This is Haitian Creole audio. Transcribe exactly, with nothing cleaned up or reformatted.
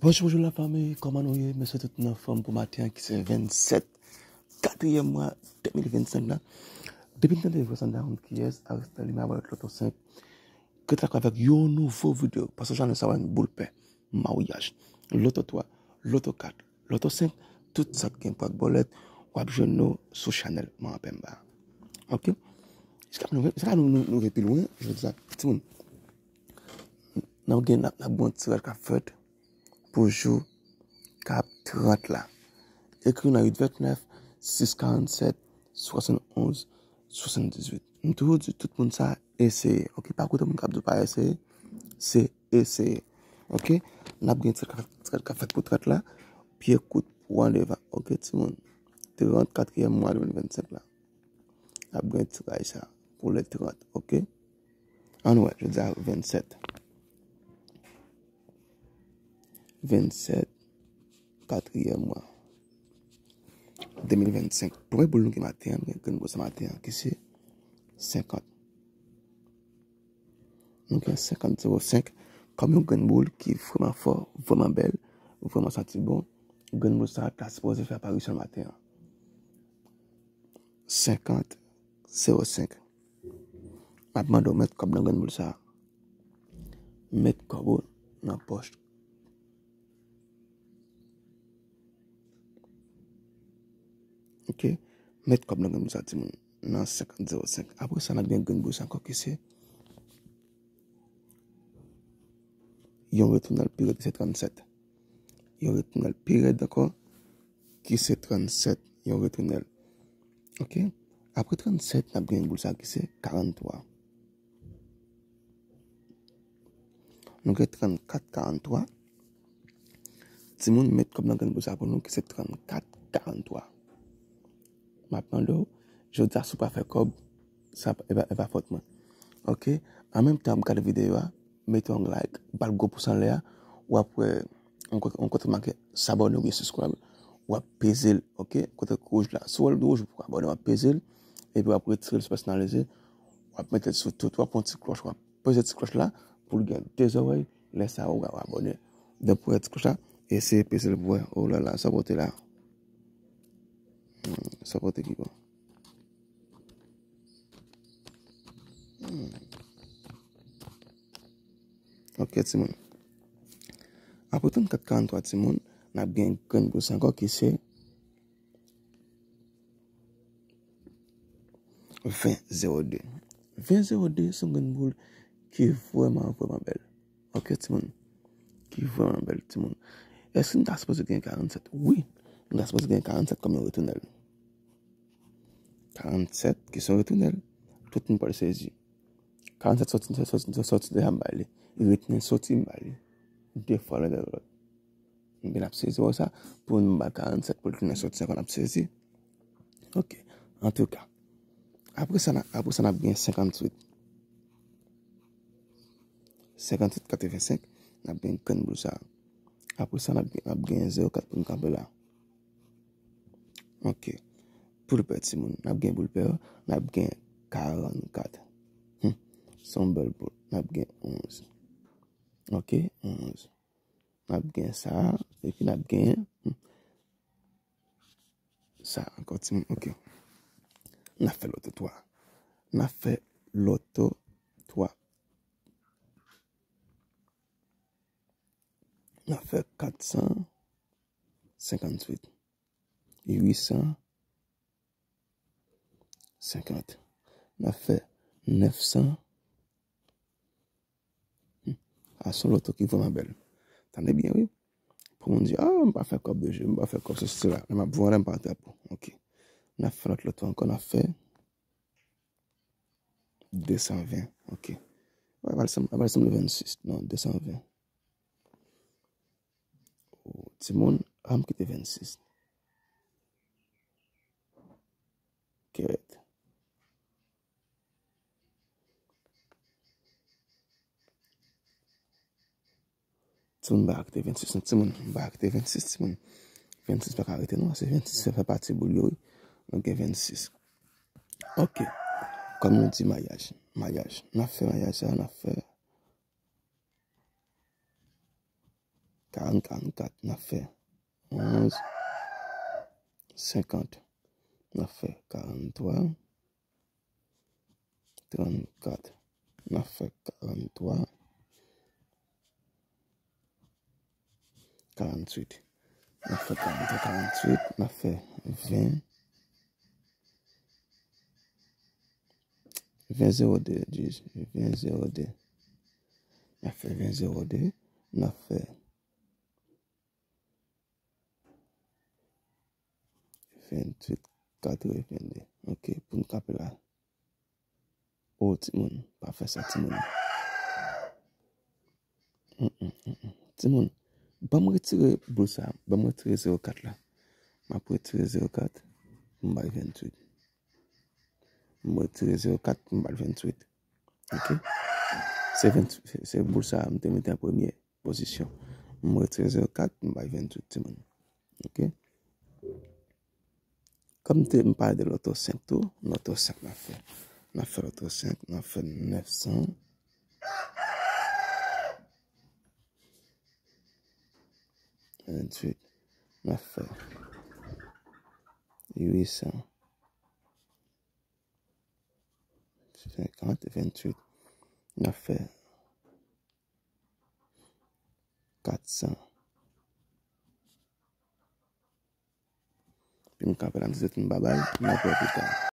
Bonjou, bonjou lafanmi, kòman nou ye? M swete tout moun anfòm pou maten an ki se vennsèt katriyèm mwa de mil vennsenk la. Depi n tande vwa sa, n ta konn kiyès, Aristide Lima, Wallet Loto senk. Ret lakay avèk yon nouvo videyo, paske jounen sa w a gen boul pè, maryaj, Loto twa, Loto kat, Loto senk, tout sa k gen pou ak bòlèt, w ap jwenn nou sou chanèl Manman Pemba. Oke? Jiska nou, jiska nou, nou, nou rive pi lwen, jodi a, timoun, n ap gen, n ap, n ap gen yon tiraj k ap fèt pou jou k ap trant la. Ekri nan uit vennèf, sis karannsèt, swasannonz, swasanndizuit. M toujou di tout moun sa, eseye. Oke, pa koute moun k ap di w pa eseye, se eseye. Oke, n ap gen tiraj k ap fèt pou trant la, pye kout pou anndevan. Oke, timoun, trant, katriyèm mwa de mil vennsenk la. N ap gen tiraj sa pou lè trant, oke? Ann wè, jodi a vennsèt. Vennsèt, katriyèm mwa de mil vennsenk. Premye boul nou gen maten an, nou gen grenn boul sa maten an, ki se senkant. Nou gen senkant zewo senk kòm yon grenn boul ki vrèman fò, vrèman bèl, vrèman santi bon. Grenn boul sa ta sipoze fè aparisyon maten an. Senkant zewo senk. M ap mande w met kòb nan grenn boul sa. Met kòb ou nan pòch. Oke? Met kòb nan grenn boul sa, timoun. Nan senkant zewo senk. Apre sa, n ap gen grenn boul sa ankò ki se yon retounèl pi rèd ki se trannsèt. Yon retounèl pi rèd ankò ki se trannsèt. Yon retounèl. Oke? Apre trannsèt, n ap gen boul sa ki se karanntwa. Nou gen trannkat karanntwa. Timoun, met kòb nan grenn boul sa pou nou ki se trannkat karanntwa. M ap mande w, jodi a si w pa fè kòb, sa pa, e pa, e pa fòt mwen. Oke? An menm tan w ap gade videyo a, mete yon like, ba l gwo pous anlè a, w ap wè yon kote, yon kote make s'abonner oubyen subscribe, w ap peze l, oke? Kote k wouj la. Si w wè l wouj, w abòne, w ap peze l, epi w ap retire l sou pèsonalize, w ap mete l sou tout, w ap pran ti klòch, w ap peze ti klòch la pou l gen de zòrèy, lè sa a ou ka abòne. Depi w wè ti klòch la, eseye peze l pou wè. O la la, sa w pote la. Hmm, sa w pote ki bon. Hmm. Oke, timoun. Apre trannkat karanntwa, timoun, n ap gen grenn boul sa ankò ki se ven zewo de. Ven zewo de se yon grenn boul ki vrèman, vrèman bèl. Oke, timoun. Ki vrèman bèl, timoun. Èske n ta sipoze gen karannsèt? Wi, n ta sipoze gen karannsèt kòm yon retounèl. Karannsèt ki se yon retounèl. Tout moun pral sezi. Karannsèt soti, soti, soti, soti deja m bay li. Li retounen soti m bay li. De fwa lè de lòt. Ebyen, n ap sezi wè sa. Pou n ba karannsèt pou l tounen soti ankò, n ap sezi. Oke. Antouka. Apre sa, n a, apre sa, n ap gen senkanntuit. Senkanntuit katrevensenk, n ap gen grenn boul sa. Apre sa, n ap gen, n ap gen zewo kat pou n kanpe la. Oke. Boul pè, timoun. N ap gen boul pè, n ap gen karannkat. Hmm. Se yon bèl boul. N ap gen onz. Oke, onz. N ap gen sa, epi n ap gen, hmm, sa ankò, timoun. Oke. N ap fè loto twa. N ap fè loto twa. N ap fè kat san senkanntuit. Uit san senkant. N ap fè nèf san. Hmm. A se yon loto ki vrèman bèl. Tande byen, wi. Pou moun di, "Ah, m pa fè kòb de je, m pa fè kòb sesi, sela." Men m ap vwale, m pa trap ou. Oke. N ap fè lòt loto ankò, n ap fè de san ven. Oke. Wi, pa sanble, pa sanble vennsis. Non, de san ven. O, timoun, an m kite vennsis. Kèt. Timoun, m pa kite vennsis, non, timoun. M pa kite vennsis, timoun. Vennsis pa ka rete, non. Se vennsis fè, fè pati boul yo, wi. Nou gen vennsis. Oke. Kòm nou di maryaj, maryaj. N ap fè maryaj sa, n ap fè. karant, karannkat, n ap fè onz, senkant, n ap fè karantwa, trannkat, n ap fè karantwa, karanntuit. N ap fè karantwa, karanntuit, n ap fè ven, ven zewo de, dis, ven zewo de. N ap fè ven zewo de, n ap fè venntuit, katrevenn de. Ok, pou n kanpe la. O, timoun, pa fè sa, timoun. Mm, mm, mm, mm. Timoun, ban m retire boul sa, ban m retire zewo kat la. M ap retire zewo kat, m bay venntuit. M retire zewo kat, m bay venntuit. Ok? Se venntuit, se, se boul sa, m te mete an premye pozisyon. M retire zewo kat, m bay venntuit, timoun. Ok? Kòm te, m pale de loto senk tou, loto senk n ap fè. N ap fè loto senk, n ap fè nèf san venntuit. N ap fè uit san senkant venntuit. N ap fè kat san. Pou m kanpe la, m di tout moun babay, n ap wè pita.